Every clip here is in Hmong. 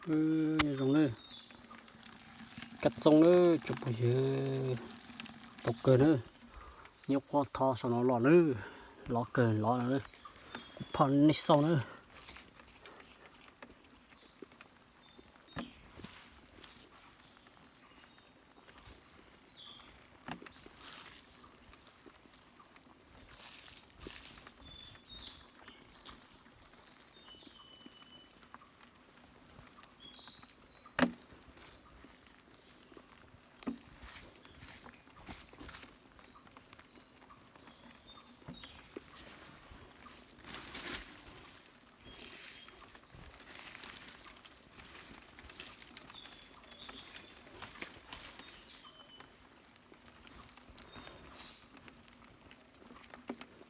Nyob zoo nawb, kab txooj nawb tsoom phooj ywg, tau kawg nawb. Nyuam qhuav tho saum no los nawb, lov kawg lov, kuv phom nej xauj nawb.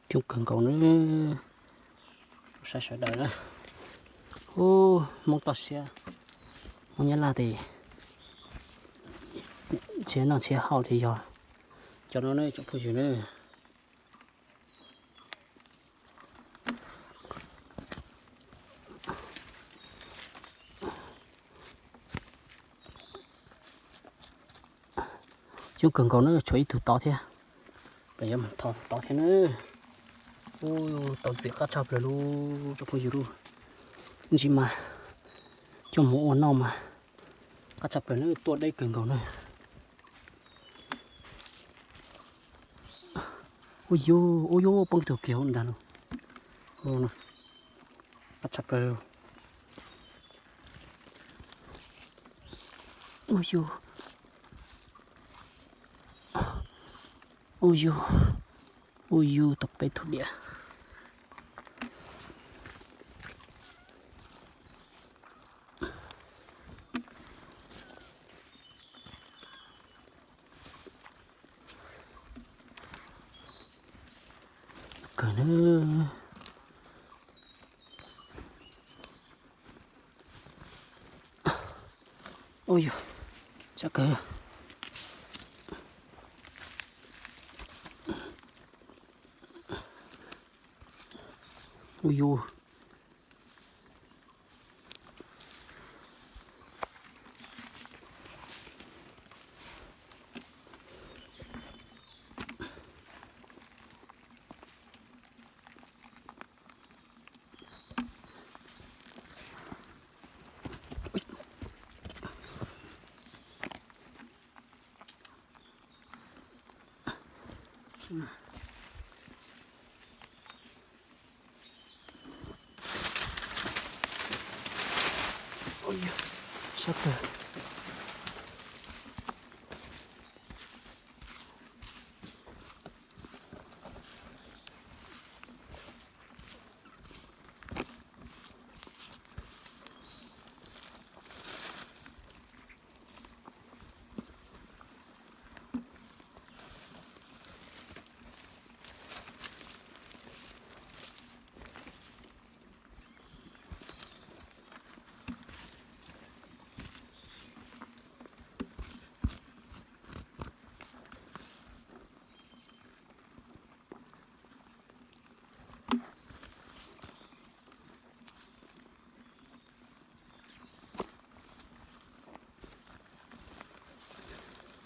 Coob kawg nkaus nawb, saib sawv daws na. Ub, Hmoob toj siab, Hmoob Nyab Laj ces nrhiav noj nrhiav haus ces yog cov no ne tsoom phooj ywg na. Coob kawg nkaus na, tshuav ib tug tod thiab. Peb yuav mus thov tod thiab na. Ub, tau ntxim qab tshaj plaws lauj tsoom phooj ywg lauj. Ntsis mas coj mus ua noj mas qab tshaj plaws na, tuaj deb kawg nkaus na. Ub yus, ub yus, poob tug kiag ntag lauj. Qab tshaj plaws. Ub yus, ub yus, ub yus, tau peb tug diam. Kawg na. Ub yus, tsav kawg. Ub yus. Sab tag.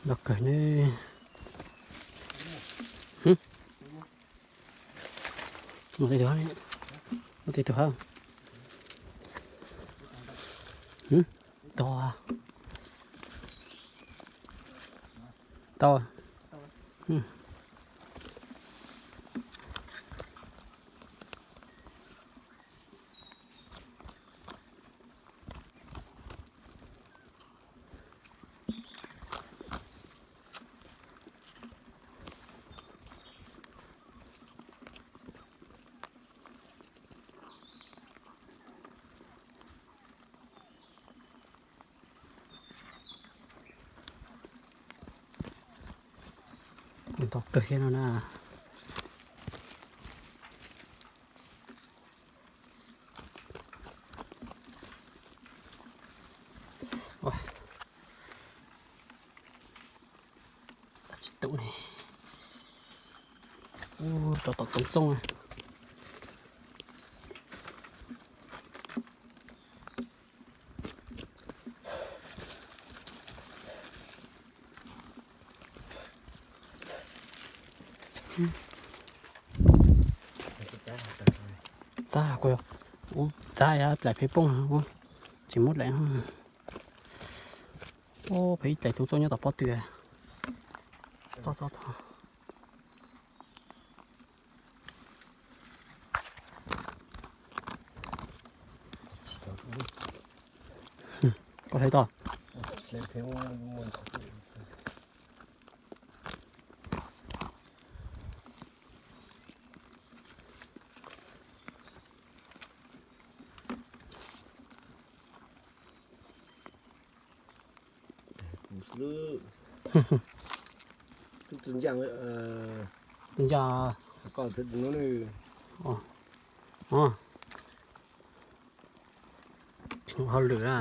Los kawg ne. Mus tej tug hab, mus tej tug hab. Tau, tau. Ntau kawg thiab no na. Tsis tus ne. Ub, rau tom toov txooj na. Txav kuv, ub, txav ya plaim phev poob ub, tsis muab daim. Ub, phev ib daim tus txoj nyob tom pob tw. Txob txob txob. Koj hlais tau. Kuv xwb. Twb tsis ntsia, ntsia koj txiv hnub nws. Hauj lwm na.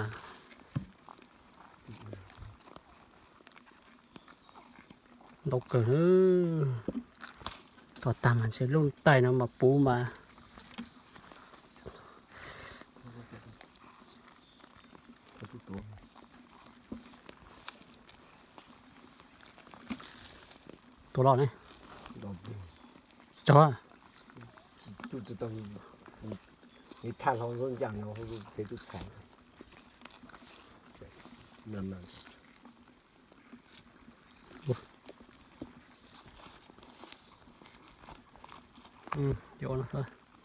Ntau kawg. Tos tag mas ntshe lub tais no mas puv mas. Tua los ne. Tsis tau. Cov no.